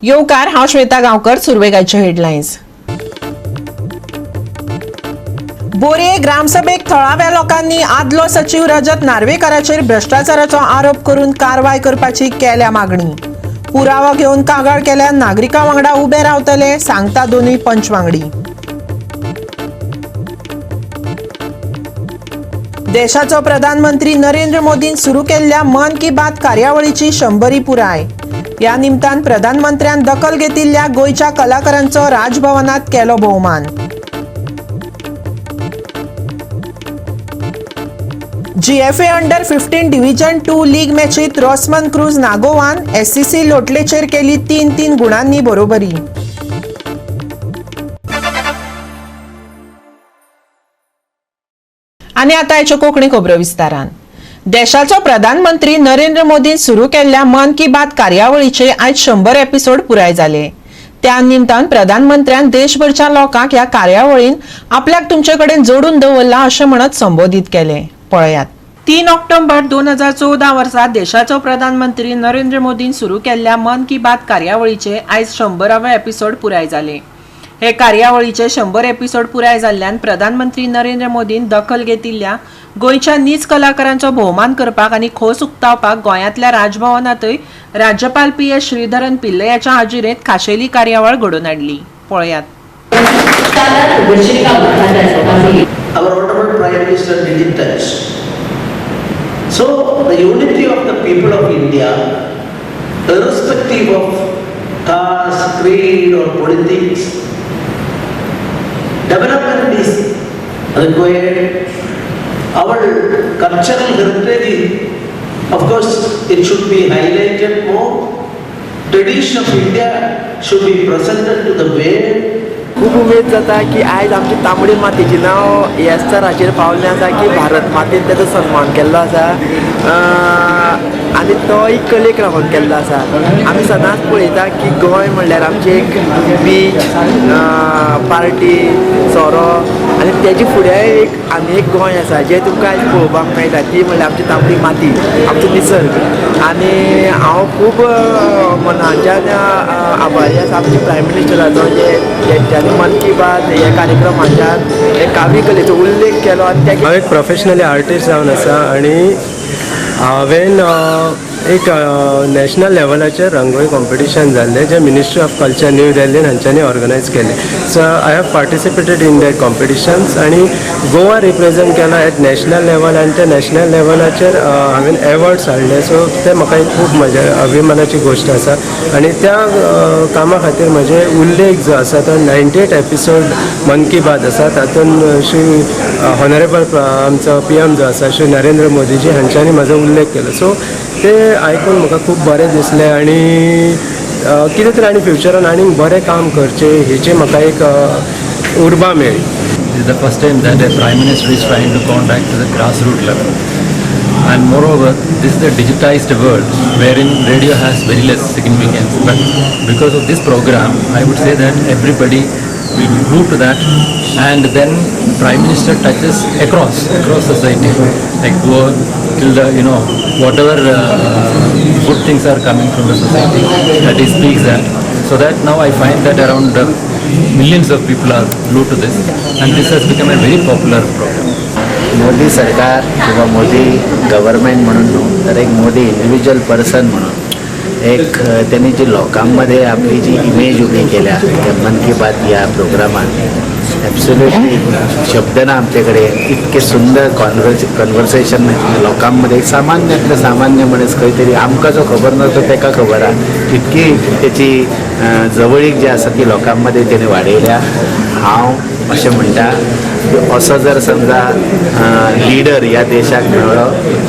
येवकार, हांव श्वेता गांवकर. सुरवेक आयच्यो हेडलायन्स. बोरये ग्रामसभेक थळाव्या लोकांनी आदलो सचीव रजत नार्वेकाराचेर भ्रष्टाचाराचो आरोप करून कारवाय करपाची केल्या मागणी. पुरावो घेवन कागाळ केल्यार नागरिकां वांगडा उबे रावतले, सांगता दोनूय पंच वांगडी. देशाचो प्रधानमंत्री नरेंद्र मोदीन सुरू केल्ल्या मन की बात कार्यावळीची 100री पुराय. ह्या निमतान प्रधानमंत्र्यान दखल घेतिल्ल्या गोंयच्या कलाकारांचो राजभवनात केलो भोवमान. GFA under 15 division 2 league मॅचीत Rosman cruise नागोवान एससीसी लोटलेचेर केली 3-3 गुणांनी बरोबरी. आनी आतां आयच्यो कोंकणी खबरो विस्तारान. देशाचो प्रधानमंत्री नरेंद्र मोदीन सुरू केल्ल्या मन की बात कार्यावळीचे आयज 100 एपिसोड पुराय जाले. त्या निमतान प्रधानमंत्र्यान देशभरच्या लोकांक ह्या कार्यावळीन आपल्याक तुमचे कडेन जोडून दवरला अशें म्हणत संबोधीत केलें. पळयात. 3 ऑक्टोबर 2014 वर्सा देशाचो प्रधानमंत्री नरेंद्र मोदीन सुरू केल्ल्या मन की बात कार्यावळीचे आयज 100वे एपिसोड पुराय जाले. हे कार्यावळीचे 100 एपिसोड पुराय जाल्ल्यान प्रधानमंत्री नरेंद्र मोदीन दखल घेतिल्ल्या गोंयच्या नीज कलाकारांचो भोवमान करपाक आनी खोस उक्तावपाक गोंयांतल्या राजभवनांतय राज्यपाल पी एस श्रीधरन पिल्लयाच्या हाजिरेंत खाशेली कार्यावळ घडोवन हाडली. पळयात. Our Honorable Prime Minister didn't touch. So, the unity of the people of India, irrespective of caste, creed or politics, development is required. Our cultural heritage, of course, it should be highlighted more. Tradition of India should be presented to the world. खूब उमेद जाता की आयज आमची तांबडी मातयेचें नांव ह्या स्तराचेर पावलें आसा की भारत मातेन तेजो सन्मान केल्लो आसा आनी तो एक कलेक लागून केल्लो आसा. आमी सदांच पळयता की गोंय म्हणल्यार आमचें एक बीच, पार्टी, सोरो आनी तेजे फुडें एक आनी एक गोंय आसा जें तुमकां आयज पळोवपाक मेळटा, ती म्हणल्यार आमची तांबडी माती, आमचो निसर्ग. आनी हांव खूब मनाच्यान आभारी आसा आमच्या प्रायम मिनिस्टराचो, जे जेंच्यांनी मन की बात हे कार्यक्रमाच्यान हे कावी कलेचो उल्लेख केलो आनी ते हांव एक प्रोफेशनली आर्टिस्ट जावन आसा आनी हांवें एक नॅशनल लेवलाचेर रंगोळी कॉम्पिटिशन जाल्लें, जें मिनिस्ट्री ऑफ कल्चर, न्यू दिल्लीन हांच्यांनी ऑर्गनायज केलें. So I have participated in that competitions आनी गोवा रिप्रेझेंट केला एट नॅशनल लेवल आनी त्या नॅशनल लेवलाचेर हांवें एवॉर्ड्स हाडले. सो तें म्हाका एक खूब म्हज्या अभिमानाची गोश्ट आसा आनी त्या कामा खातीर म्हजे उल्लेख जो आसा तो 98 एपिसोड मन की बात आसा, तातूंत श्री ऑनरेबल आमचो पीएम जो आसा, श्री नरेंद्र मोदीजी हांच्यांनी म्हजो उल्लेख केलो. सो ते आयकून म्हाका खूब बरें दिसलें आनी कितें तरी आनी फ्युचरान आनीक बरें काम करचें हेची म्हाका एक उर्बा मेळ्ळी. This is the first time that a Prime Minister is trying to contact to the grassroots level. And moreover, this is the digitized world wherein radio has very less significance. But because of this program, I would say that everybody will be glued to that, and then Prime Minister touches across society, like poor till the whatever good things are coming from the society, that he speaks that. So that now I find that around millions of people are glued to this, and this has become a very popular program. Modi सरकार किंवा Modi government म्हणून न्हू, तर एक Modi individual person म्हणून एक त्यांनी जी लोकांमध्ये आपली जी इमेज उभी केल्या त्या मन की बात या प्रोग्रामान, ॲब्सोल्युटली शब्द ना आमच्याकडे. इतके सुंदर कॉन्व्हर्सेशन लोकांमध्ये, सामान्यातलं सामान्य मनीस खंय तरी आमकां जो खबर ना तो तेका खबर आहा, इतकी त्याची जवळीक जी आसा ती लोकांमध्ये तेणी वाडयल्या. हांव अशें म्हणटा की असो जर समजा लिडर ह्या देशाक मेळ्ळो,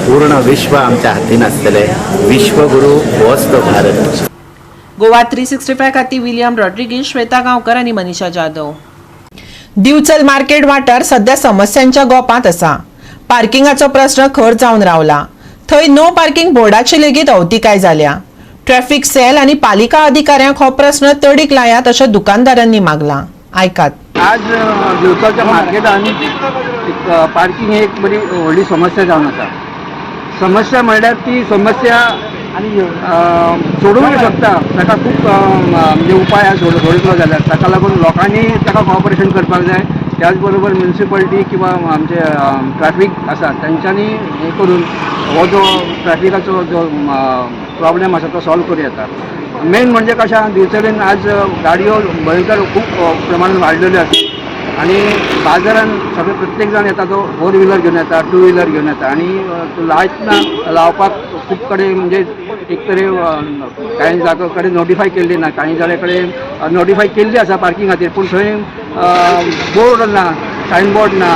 पूर्ण विश्व आमच्या हातीन आसतलें. विश्वगुरू होच तो भारत. गोवा 365 खातीर विलियम रॉड्रिगीज, श्वेता गांवकर आनी मनीषा जाधव. दिवचल मार्केट वाठार सध्या समस्यांच्या गोपांत आसा. पार्किंगाचो प्रश्न खर जावन रावला. थंय नो पार्किंग बोर्डाची लेगीत अवतिकाय जाल्या. ट्रॅफिक सेल आनी पालिका अधिकाऱ्यांक हो प्रश्न तडीक लायात अशें दुकानदारांनी मागलां. आयकात. आज दिवचलच्या मार्केटान एक पार्किंग ही एक बरी व्हडली समस्या जावन आसा. समस्या म्हणल्यार ती समस्या आनी सोडूंक शकता ताका खूब म्हणजे उपाय आसा सोडयतलो जाल्यार. ताका लागून लोकांनी ताका कॉपरेशन करपाक जाय. त्याच बरोबर म्युनिसिपालिटी किंवा आमचे ट्रॅफिक आसा तेंच्यांनी हें करून हो जो ट्रॅफिकाचो जो प्रॉब्लेम आसा तो सॉल्व करूं येता. मेन म्हणजे कशें आहा, दिवचलेन आज गाडयो भयंकर खूब प्रमाणान वाडलेल्यो आसा आनी बाजारान सगळे प्रत्येक जाण येता तो फोर व्हिलर घेवन येता, टू व्हिलर घेवन येता आनी लायतना लावपाक खूब कडेन म्हणजे एक तरी कांय जागो कडेन नोटिफाय केल्ली ना, कांय जागे कडेन नोटिफाय केल्ली आसा पार्किंग खातीर, पूण थंय बोर्ड ना, सायन बोर्ड ना,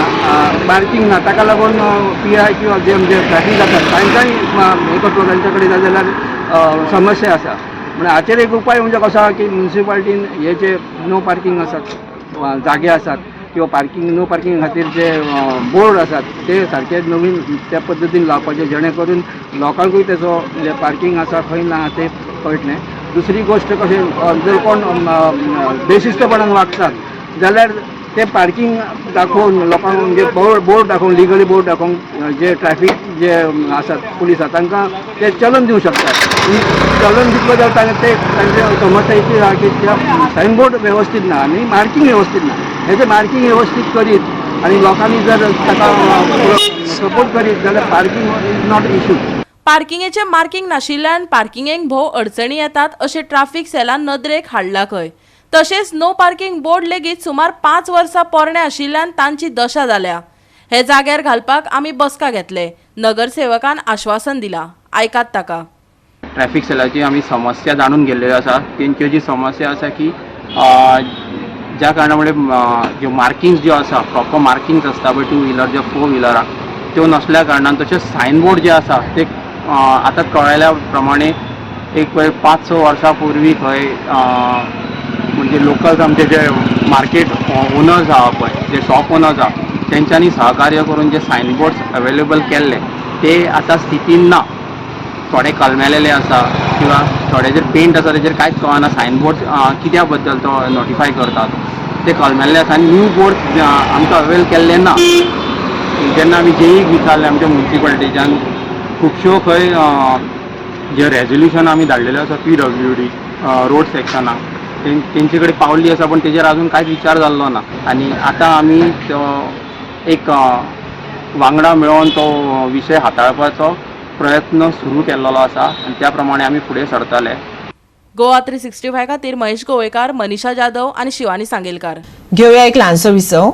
पार्किंग ना. ताका लागून पी I किंवा जे म्हणजे ट्रॅफिक जाता तांकांय हें करतलो तांच्या कडेन जाल्यार समस्या आसा. म्हणून हाचेर एक उपाय म्हणजे कसो आहा की म्युनिसिपालिटीन हे जे नो पार्किंग आसात जागे आसात किंवा पार्किंग नो पार्किंग खातीर जे बोर्ड आसात ते सारके नवीन त्या पद्दतीन लावपाचे, जेणे करून लोकांकूय तेचो म्हणजे पार्किंग आसा खंय ना तें कळटलें. दुसरी गोश्ट कशें, जर कोण बेशिस्तपणान वागतात जाल्यार ते पार्किंग दाखोवन लोकांक म्हणजे बोर्ड दाखोवन लिगली बोर्ड दाखोवन जे ट्रॅफिक जे आसात पुलीस आसात तांकां ते चलन दिवं शकतात. चलन दितलो जाल्यार तांकां ते तांचे समस्या इतली आहा की त्या सायन बोर्ड वेवस्थीत ना आनी मार्किंग वेवस्थीत ना. हेजें मार्किंग वेवस्थीत करीत आनी लोकांनी जर ताका सपोर्ट करीत जाल्यार पार्किंग is not issue. पार्किंगेचें मार्किंग नाशिल्ल्यान पार्किंगेक भोव अडचणी येतात अशें ट्राफिक सेलान नदरेक हाडलां खंय. तशेंच नो पार्किंग बोर्ड लेगीत सुमार 5 वर्सां पोरणे आशिल्ल्यान तांची दशा जाल्या. हे जाग्यार घालपाक आमी बसका घेतले, नगरसेवकान आश्वासन दिलां. आयकात ताका. ट्रॅफिक सेलाची आमी समस्या जाणून गेल्ल्यो आसा. तेंच्यो जी समस्या आसा की ज्या कारणा मुळे ज्यो मार्किंग्स ज्यो आसा प्रॉपर मार्किंग्स आसता पळय टू व्हिलर ज्यो फोर व्हिलराक त्यो नसल्या कारणान, तशेंच सायन बोर्ड जे आसा ते आतां कळ्ळेल्या प्रमाणे एक पळय 5-6 वर्सां पूर्वी खंय म्हणजे लोकल्स आमचे जे मार्केट ओनर्स आहा पळय, जे शॉप ओनर्स आहा तेंच्यांनी सहकार्य करून जे सायन बोर्ड्स अवेलेबल केल्ले ते आतां स्थितीन ना. थोडे कलमेलेले आसा किंवा थोडे जे पेंट आसा तेजेर कांयच कळना सायन बोर्ड कित्या बद्दल तो नोटिफाय करता ते कलमेल्ले आसा आनी न्यू बोर्ड आमकां अवेल केल्ले ना. जेन्ना आमी जेईक विचारलें आमच्या म्युनिसिपालिटीच्यान खुबश्यो खंय जे रेजोल्युशन आमी धाडलेले आसा PWD road सेक्शनाक तेंचे कडेन पावल्ली आसा, पूण तेजेर आजून कांयच विचार जाल्लो ना. आनी आतां आमी तो एक वांगडा मेळोन तो विशय हाताळपाचो प्रयत्न सुरू केल्लो आसा आनी त्या प्रमाणे आमी फुडें सरतले. गोवा 365 खातीर महेश गोवेकार, मनीषा जाधव आनी शिवानी सांगेलकार. घेवया एक ल्हानसो विसव.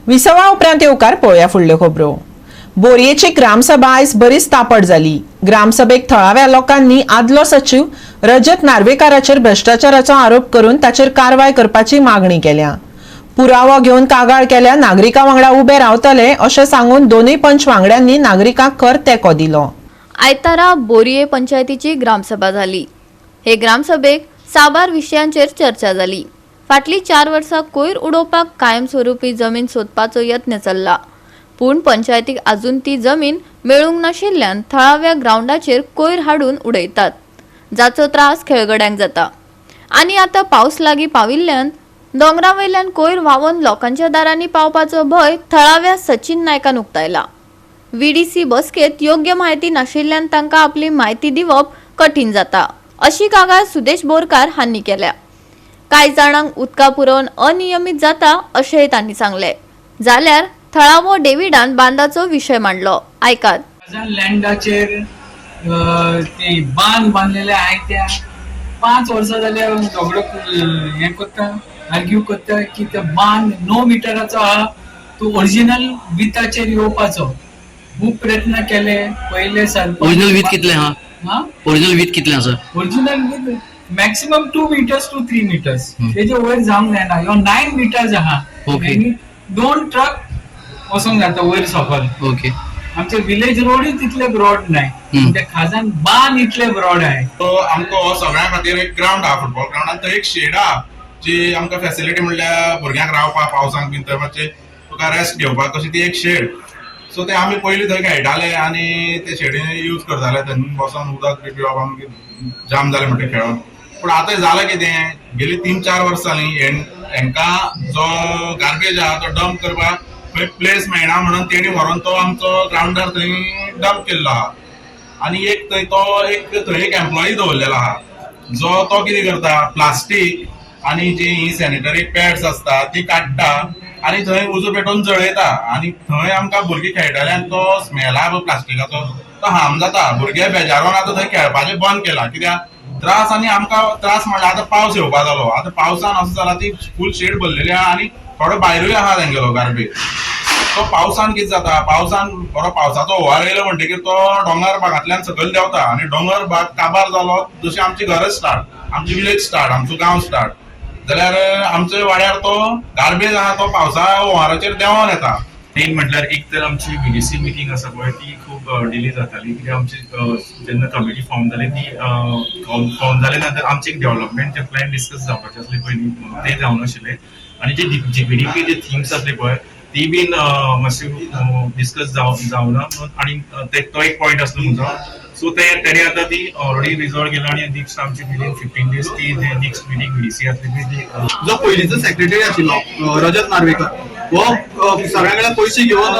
विसवा उपरांत येवकार पळोवया फुडल्यो खबरो. बोरयेची ग्रामसभा आयज बरीच तापट जाली. ग्रामसभेक थळाव्या लोकांनी आदलो सचीव रजत नार्वेकाराचेर भ्रष्टाचाराचो आरोप करून ताचेर कारवाय करपाची मागणी केल्या. पुरावो घेवन कागाळ केल्या नागरिकां वांगडा उबे रावतले अशें सांगून दोनूय पंच वांगड्यांनी नागरिकांक खर तेंको दिलो. आयतारा बोरये पंचायतीची ग्रामसभा जाली. हे ग्रामसभेक साबार विशयांचेर चर्चा जाली. फाटली 4 वर्सां कोयर उडोवपाक कायमस्वरूपी जमीन सोदपाचो यत्न चल्ला, पूण पंचायतीक अजून ती जमीन मेळूंक नाशिल्ल्यान थळाव्या ग्रावंडाचेर कोयर हाडून उडयतात, जाचो त्रास खेळगड्यांक जाता. आनी आतां पावस लागीं पाविल्ल्यान दोंगरा वयल्यान कोयर व्हांवून लोकांच्या दारांनी पावपाचो भंय थळाव्या सचिन नायकान उक्तायला. VDC बसकेत योग्य म्हायती नाशिल्ल्यान तांकां आपली म्हायती दिवप कठीण जाता, अशी कागाळ सुदेश बोरकार हांणी केल्या. कांय जाणांक उदका पुरवण अनियमीत जाता अशेंय तांणी सांगलें. जाल्यार थळावो डेव्हिडान बांदाचो विशय मांडलो. आयकात. लँडाचेर ते बांद बांदलेले आहे त्या 5 वर्सां जाल्यार झगडो हें करता, आर्ग्यू करता की ते बांद 9 मिटराचो आहा तो ओरिजिनल विताचेर येवपाचो. खूब प्रयत्न केले पयले साल. ओरिजिनल विथ कितले आहा? ओरिजिनल विथ कितले आसा? Original width maximum 2 meters to 3 meters, तेजे वयर जावंक जायना. ह्यो 9 मिटर्स आहा. ओके. 2 ट्रक वचोंक जाता वयर सकल. ओके. आमचे विलेज रोडूय तितले ब्रॉड नाय, ते खाजन बांद इतले ब्रॉड आहे. सो आमकां हो सगळ्यां खातीर एक ग्रावंड आहा, फुटबॉल ग्रावंड, आनी थंय एक शेड आहा जी आमकां फेसिलिटी म्हणल्यार भुरग्यांक रावपाक पावसांत बीन थंय मातशें तुका रेस्ट घेवपाक तशी ती एक शेड. सो ते आमी पयलीं थंय खेळटाले आनी ते शेडीन यूज करताले, थंय बसोन उदक बी पिवप आमकां जाम जालें म्हणटा खेळोन. पूण आतां जालां कितें, गेली 3-4 वर्सां न्ही हेंकां जो गार्बेज आहा तो डंप करपाक खंय प्लेस मेळना म्हणून तेणी व्हरून तो आमचो ग्रावंडार थंय डंप केल्लो आहा. आनी एक थंय तो एक थंय एक एम्प्लॉई दवरलेलो आहा जो तो कितें करता, प्लास्टीक आनी जी ही सॅनिटरी पॅड्स आसता ती काडटा आनी थंय उजो पेटोवन जळयता. आनी थंय आमकां भुरगीं खेळटाले आनी तो स्मेल आहा पळय प्लास्टिकाचो तो हार्म जाता. भुरगे बेजारून आतां थंय खेळपाचें बंद केलां, कित्याक त्रास. आनी आमकां त्रास म्हणल्यार आतां पावस येवपा जालो, आतां पावसान असो जाला ती फूल शेड भरलेली आहा आनी थोडो भायरूय आहा तेंगेलो गार्बेज. तो पावसान कितें जाता, पावसान बरो पावसाचो हुंवार येयलो म्हणटकीर तो दोंगर भागांतल्यान सकयल देंवता आनी दोंगर भाग काबार जालो जशी आमची घरां स्टार्ट, आमची विलेज स्टार्ट, आमचो गांव स्टार्ट जाल्यार आमच्या वाड्यार तो गार्बेज आहा तो पावसा हुंवाराचेर देंवोन येता. मेन म्हटल्यार एक तर आमची VDC meeting आसा पळय ती खूब डिले जाताली, कित्याक आमची जेन्ना कमिटी फॉर्म जाली ती फॉर्म जाले नंतर आमचे एक डेव्हलपमेंट प्लॅन डिस्कस जावपाचे आसले पयलीं ते जावनाशिल्ले. आनी जे GPDP जे थिम्स आसले पळय ती बीन मातशी डिस्कस जावना आनी तो एक पॉयंट आसलो म्हजो. सो ते तेणी आतां ती ऑलरेडी रिजॉल्व केला आनी नेक्स्ट आमची विदीन 15 days ती नेक्स्ट मिटींग VDC आसली ती जो पयलींचो सेक्रेटरी आशिल्लो रजत नार्वेकर हो सगळ्या कडेन पयशे घेवन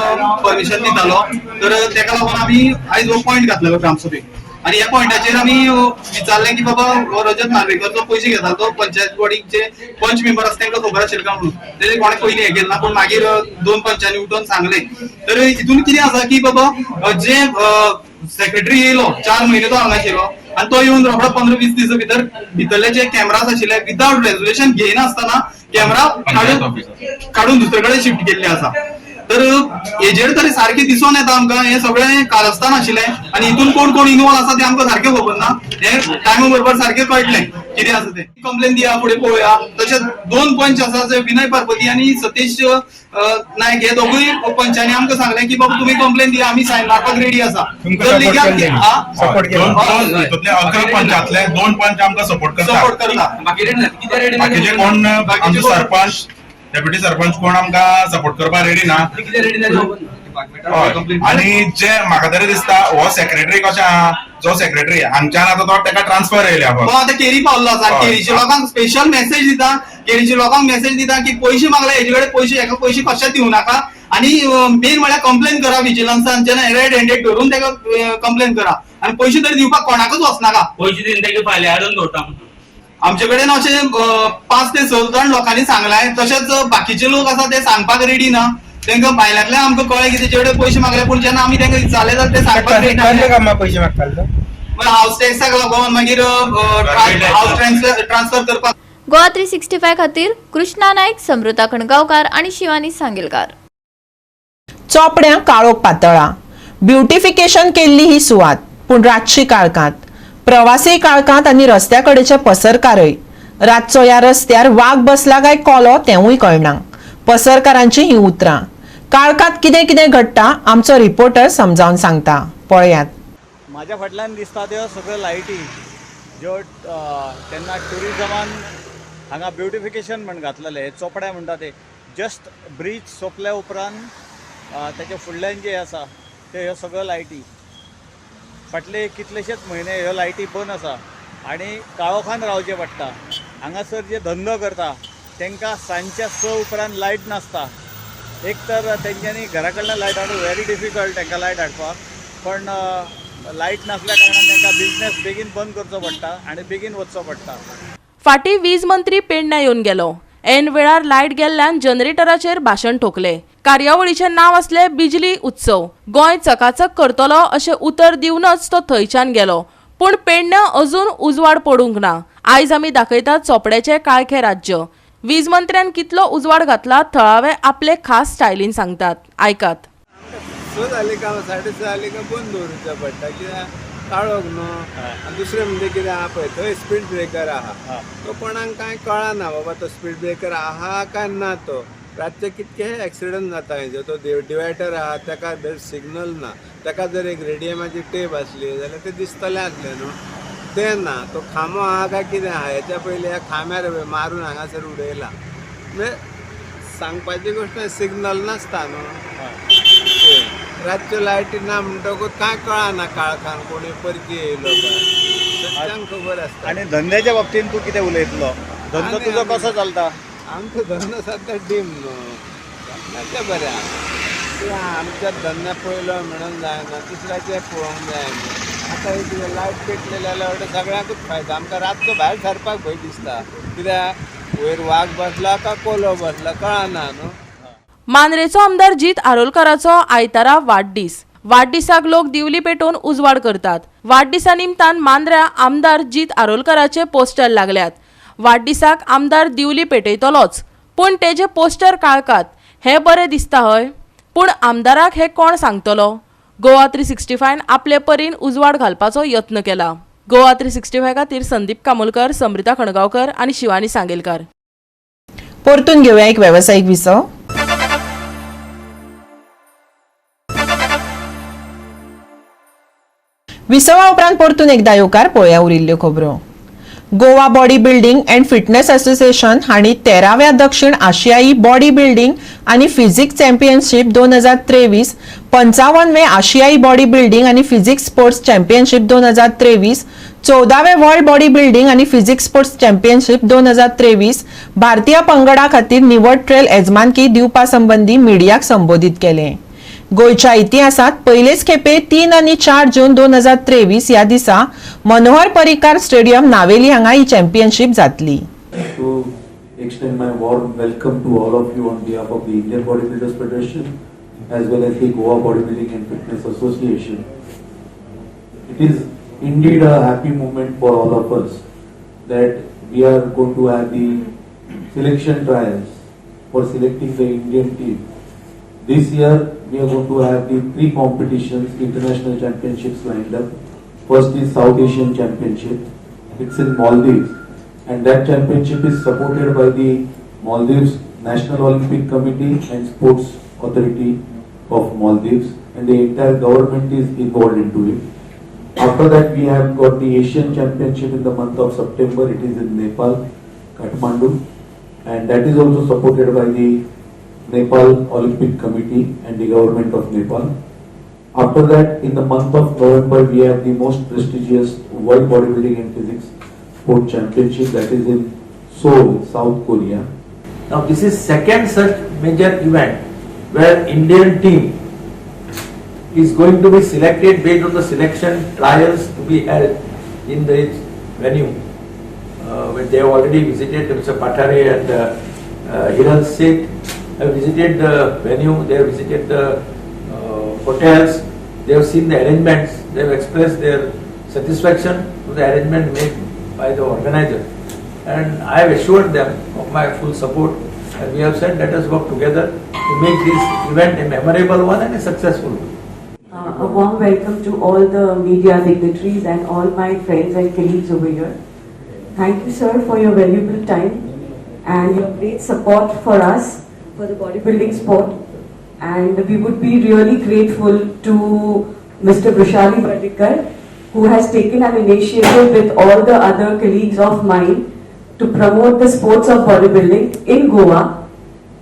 परमिशन दितालो, तर तेका लागून आमी आयज हो पॉयंट घातलेलो ग्रामसभेक. आनी ह्या पॉयंटाचेर आमी विचारलें की बाबा हो रजत नार्वेकर जो पयशे घेता तो पंचायत बॉडीचे पंच मेंबर आसा तांकां खबर आशिल्लें काय म्हणून. तेजे कोणें पयलीं हें केलें ना, पूण मागीर 2 पंचांनी उठोवन सांगलें. तर हितून कितें आसा की बाबा जे सेक्रेटरी येयलो 4 म्हयने तो हांगा आशिल्लो आनी तो येवन रोखडो 15-20 दिसां भितर भितरले जे कॅमेराज आशिल्ले विदावट रेजोल्युशन घेयनासतना कॅमेरा काडून दुसरे कडेन शिफ्ट केल्ले आसा. तर हेजेर तरी सारकें दिसून येता आमकां हें सगळें कारस्थान आशिल्लें आनी हितून कोण कोण इनवॉल्व आसा तें आमकां सारकें खबर ना. हें टायमा बरोबर सारकें कळटलें कितें आसा तें. कंप्लेन दिया फुडें पळोवया. तशेंच 2 पंच आसा जे विनय पार्वती आनी सतीश नायक हे दोगूय पंचांनी आमकां सांगलें की बाबा तुमी कंप्लेन दिया, आमी सायन मारपाक रेडी आसा. 11 पंचांतले 2 पंच आमकां सपोर्ट करता, बाकीचे कोण आमचे सरपंच डेप्युटी सरपंच कोण आमकां सपोर्ट करपाक रेडी ना. आनी जे म्हाका तरी दिसता हो सेक्रेटरी कशें आहा, जो सेक्रेटरी हांगच्यान आतां तो तेका ट्रान्सफर येयल्या, तो आतां केरी पावल्लो आसा. केरीच्या लोकांक स्पेशल मेसेज दिता, केरीच्या लोकांक मेसेज दिता की पयशे मागले हेजे कडेन पयशे, हेका पयशे कशें दिवं नाका. आनी मेन म्हळ्यार कंप्लेन करा विजिलन्सान, जेन्ना रेड हँडेड धरून तेका कंप्लेन करा आनी पयशे तरी दिवपाक कोणाकूच वचनाका. पयशे दिवन तेका फाल्यां हाडून दवरता. आमचे कडेन अशें 5 ते 6 जाण लोकांनी सांगलां. तशेंच बाकीचे लोक आसा ते सांगपाक रेडी ना. तांकां भायल्यांतल्यान आमकां कळ्ळें की तेचे कडेन पयशे मागले, पूण जेन्ना आमी तांकां विचारलें जाल्यार ते सांगपाक रेडी ना. पयशे मागताले हावस टॅक्साक लागून मागीर हावस ट्रान्सफर करपाक. गोवा 365 खातीर कृष्णा नायक, समृता खणगांवकार आनी शिवानी सांगेलकार. चोपड्यां काळोख पातळा. ब्युटिफिकेशन केल्ली ही सुवात, पूण रातची काळखांत, प्रवासी काळखांत आनी रस्त्या कडेचे पसरकारय रातचो ह्या रस्त्यार वाग बसला काय कोलो तेंवूय कळना. पसरकारांची ही उतरां. काळखांत कितें कितें घडटा आमचो रिपोर्टर समजावन सांगता, पळयात. म्हाज्या फाटल्यान दिसता त्यो सगळ्यो लायटी ज्यो तेन्ना ट्युरिजमान हांगा ब्युटिफिकेशन म्हण घातलेलें. चोपड्या म्हणटा ते जस्ट ब्रीज सोंपल्या उपरांत तेच्या फुडल्यान जे आसा ते ह्यो सगळ्यो लायटी फाटले कितलेशेच म्हयने ह्यो लायटी बंद आसा आनी काळोखान रावचें पडटा. हांगासर जे धंदो करता तांकां सांजच्या 6 उपरांत लायट नासता. एक तर तेंच्यांनी घरा कडल्यान लायट हाडूं व्हेरी डिफिकल्ट तांकां लायट हाडपाक, पण लायट नासल्या कारणान तांकां बिजनेस बेगीन बंद करचो पडटा आनी बेगीन वचचो पडटा. फाटीं वीज मंत्री पेडण्यां येवन गेलो. ऐन वेळार लायट गेल्ल्यान जनरेटराचेर भाशण ठोकलें. कार्यावळीचें नांव आसलें बिजली उत्सव. गोंय चकाचक करतलो अशें उतर दिवनच तो थंयच्यान गेलो, पूण पेडण्यां अजून उजवाड पडूंक ना. आयज आमी दाखयतात चोपड्याचें काळखें राज्य. वीज मंत्र्यान कितलो उजवाड घातला थळावे आपले खास स्टायलीन सांगतात, आयकात. 6 जाली का 6:30 जाली का बंद दवरूचें पडटा, कित्याक काळोख न्हू. आनी दुसरें म्हणजे कितें आहा पळय थंय स्पीड ब्रेकर आहा, तो कोणाक कांय कळना बाबा तो स्पीड ब्रेकर आहा काय ना. तो रातचे कितके एक्सिडंट जाता. हेजो तो डिवायडर आहा ताका सिग्नल ना, ताका जर एक रेडियमाची टेप आसली जाल्यार तें दिसतलें आसलें न्हू, तें ना. तो खांबो आहा काय कितें आहा, हेच्या पयलीं ह्या खांब्यार मारून हांगासर उडयला. म्हणजे सांगपाची गोश्ट सिग्नल नासता न्हू. रातच्यो लायटी ना म्हणटकूच कांय कळना, काळखान कोणी परकी येयलो काय सगळ्यांक खबर आसता. आनी धंद्याच्या बाबतीन तूं कितें उलयतलो? धंदो तुजो कसो चलता? आमचो धंदो सद्या डीम न्हू, तें बरें आहा. कित्याक आमच्या धंदा पयलो म्हणून जायना, दुसऱ्याचें पळोवंक जाय न्हू. आतां एक लायट पेटलेली जाल्यार वाटेन सगळ्यांकूच फायदो. आमकां रातचो भायर सरपाक भंय दिसता, कित्याक वयर वाग बसला काय कोलो बसला कळना न्हू. मांद्रेचो आमदार जीत आरोलकाराचो आयतारा वाडदीस. वाडदिसाक लोक दिवली पेटोवन उजवाड करतात. वाडदिसा निमतान मांद्र्या आमदार जीत आरोलकाराचे पोस्टर लागल्यात. वाडदिसाक आमदार दिवली पेटयतलोच, पूण तेजे पोस्टर काळकात हे बरें दिसता हय? पूण आमदाराक हे कोण सांगतलो? गोवा 365 आपले परीन उजवाड घालपाचो यत्न केला. गोवा 365 खातीर संदीप कामोलकर, समृता खणगांवकर आनी शिवानी सांगेलकार. परतून घेवया एक वेवसायीक विसव. विसवा उपरांत परतून एकदा येवकार. पळोवया उरिल्ल्यो खबरो. Goa body building and fitness association हांणी 13व्या दक्षिण आशियाई बॉडी बिल्डिंग आनी फिजिक्स चॅम्पियनशीप 2023, 55वे आशियाई बॉडी बिल्डिंग आनी फिजिक्स स्पोर्ट्स चॅम्पियनशीप 2023, 14वे वर्ल्ड बॉडी बिल्डिंग आनी फिजिक्स स्पोर्ट्स चॅम्पियनशीप 2023 भारतीय पंगडा खातीर निवड ट्रेल येजमानकी दिवपा संबंदी मिडियाक संबोधीत केलें. गोंयच्या इतिहासात पयलेच खेपे 3 आनी 4 जून 2023 ह्या दिसा मनोहर पर्रीकार स्टेडियम नावेली हांगा ही चॅम्पियनशीप जातली. To extend my warm welcome to all of you on behalf of the Indian Bodybuilders Federation as well as the Goa Bodybuilding and Fitness Association. It is indeed a happy moment for all of us that we are going to have the selection trials for selecting the Indian team. This year we are going to have the 3 competitions, international championships lined up. First is South Asian Championship. It's in Maldives, and that championship is supported by the Maldives National Olympic Committee and Sports Authority of Maldives, and the entire government is involved into it. After that, we have got the Asian Championship in the month of September. It is in Nepal, Kathmandu, and that is also supported by the Nepal Olympic Committee and the government of Nepal. After that, in the month of November, we have the most prestigious World Bodybuilding and Physics Sport Championship, that is in Seoul, South Korea. Now this is second such major event where Indian team is going to be selected based on the selection trials to be held in the venue. When they have already visited, Mr. Pathare and Hiral Seth have visited the venue, they have visited the hotels, they have seen the arrangements, they have expressed their satisfaction to the arrangement made by the organizer. And I have assured them of my full support, and we have said let us work together to make this event a memorable one and a successful one. A warm welcome to all the media dignitaries and all my friends and colleagues over here. Thank you, sir, for your valuable time and your great support for us, for the bodybuilding sport. And we would be really grateful to Mr. Vrushali Bardikar, who has taken an initiative with all the other colleagues of mine to promote the sports of bodybuilding in Goa.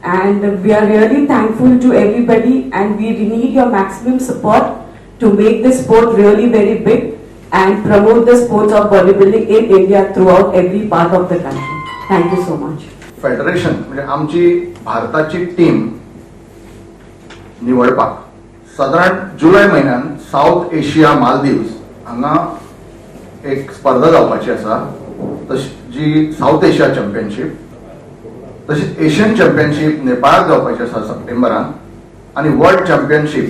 And we are really thankful to everybody, and we need your maximum support to make this sport really very big and promote the sports of bodybuilding in India throughout every part of the country. Thank you so much. Federation म्हणजे आमची भारताची team निवडपाक सादारण जुलय म्हयन्यान south Asia Maldives हांगा एक स्पर्धा जावपाची आसा, तशी जी सावथ एशिया चॅम्पियनशीप. तशीच एशियन चॅम्पियनशीप नेपाळाक जावपाची आसा सप्टेंबरान आनी वर्ल्ड चॅम्पियनशीप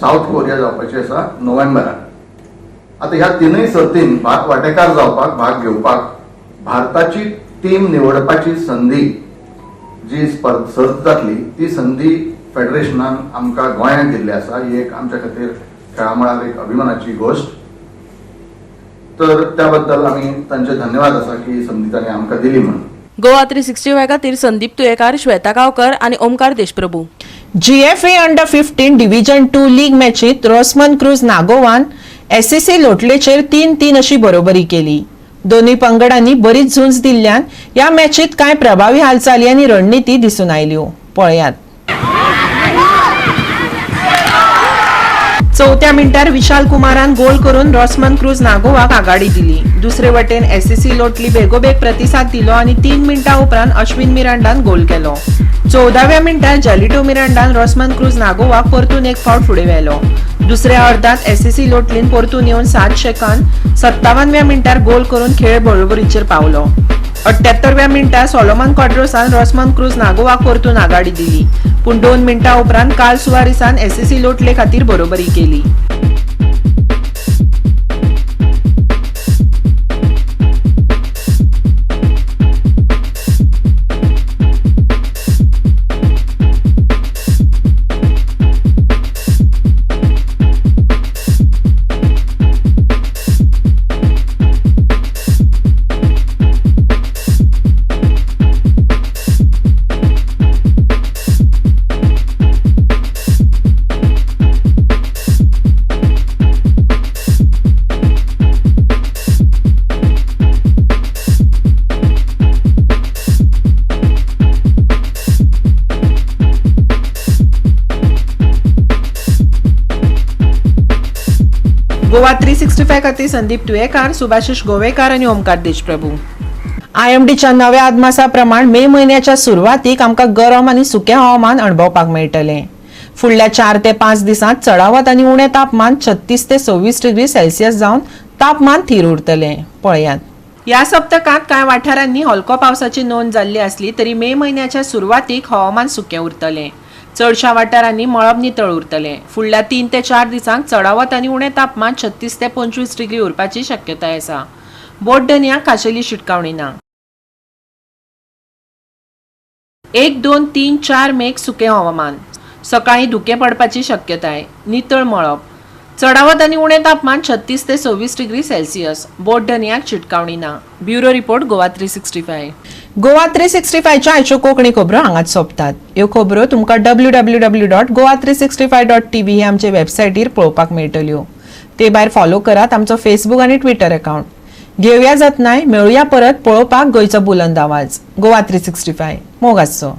सावथ कोरिया जावपाची आसा नोव्हेंबरान. आतां ह्या तिनूय सर्तीन वांटेकार जावपाक, भाग घेवपाक भारताची टीम निवडपाची संदी जी सर्त जातली ती संदी फेडरेशनान आमकां गोंयांत दिल्ली आसा. ही एक आमच्या खातीर खेळा मळार एक अभिमानाची गोश्ट. तर त्या बद्दल आमी तांचे धन्यवाद आसा की ही संदी तांणी आमकां दिली म्हणून. गोवा 365 खातीर संदीप तुयेकार, श्वेता गांवकर आनी Omkar Deshprabhu. GFA under 15 division 2 league मॅचीत रोसमन cruise नागोवान SSC लोटलेचेर 3-3 अशी बरोबरी केली. दोन्ही पंगडांनी बरीच झुंज दिल्ल्यान ह्या मॅचीत कांय प्रभावी हालचाली आनी रणनिती दिसून आयल्यो. पळयात. चवथ्या मिनटार विशाल कुमारान गोल करून रॉसमन क्रूज नागोवाक आघाडी दिली. दुसरे वटेन एसएससी लोटली बेगोबेग प्रतिसाद दिलो आनी 3 मिनटां उपरांत अश्विन मिरांडान गोल केलो. 14व्या मिनटार जेलिटो मिरांडान रॉसमन क्रूज नागोवाक परतून एक फावट फुडें व्हेलो. दुसऱ्या अर्दांत एसएससी लोटलीन परतून येवन 7 शेकान 57व्या मिनटार गोल करून खेळ बरोबरीचेर पावलो. 78व्या मिनटार सोलोमन क्वाड्रोसान रॉसमन क्रूज नागोवाक परतून आघाडी दिली. पूण 2 मिनटां उपरांत कार्ल सुवारीसान एसएससी लोटले खातीर बरोबरी केली. गोवा 365 खातीर संदीप तुयेकार, सुभाषिश गोवेकार आनी ओमकार देशप्रभू. आयएमडीच्या नव्या अदमासा प्रमाण मे म्हयन्याच्या सुरवातीक आमकां गरम आनी सुकें हवामान अणभवपाक मेळटलें. फुडल्या 4 ते 5 दिसांत चडावत आनी उणें तापमान 36 ते 26 डिग्री सेल्सियस जावन तापमान थीर उरतलें. पळयात, ह्या सप्तकांत कांय वाठारांनी हलको पावसाची नोंद जाल्ली आसली तरी मे म्हयन्याच्या सुरवातीक हवामान सुकें उरतलें. चडशा वाठारांनी मळब नितळ उरतलें. फुडल्या 3 ते 4 दिसांक चडावत आनी उणें तापमान 36 ते 25 डिग्री उरपाची शक्यताय आसा. बोट धनयांक खाशेली शिटकावणी ना. 1, 2, 3, 4 मेक सुकें हवामान. सकाळीं धुकें पडपाची शक्यताय. नितळ मळब. चडावत आनी उणें तापमान 36 ते 26 डिग्री सेल्सियस. बोट धनयांक शिटकावणी ना. Bureau report, Goa 365. Goa 365च्या आयच्यो कोंकणी खबरो हांगाच सोंपतात. ह्यो खबरो तुमकां www.goa365.tv हे आमचे वेबसायटीर पळोवपाक मेळटल्यो. ते भायर फॉलो करात आमचो फेसबूक आनी ट्विटर अकाउंट. घेवया जतनाय, मेळुया परत पळोवपाक गोंयचो बुलंद आवाज गोवा 365. मोग आसचो.